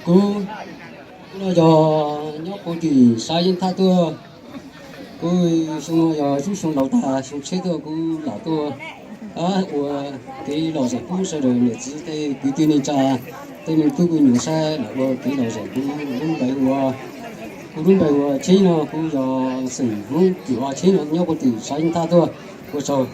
Kuv no yog nyob puag tim sab Yeej Thaj tuaj. Kuv xyoo no yog xyoo laus tag, xyoo tshiab tuaj kuv lam tuaj ua kev lom zem pub sawv daws niam txiv tej kwv tij neej tsa, tej me tub me nyuam saib lam ua kev lom zem pub. Kuv lub npe hu ua, kuv lub npe hu ua Tsheeb no, kuv yog xeem Hmoob Cwm Ua Tsheeb no nyob puag tim sab Yeej Thaj tuaj. Ua tsaug.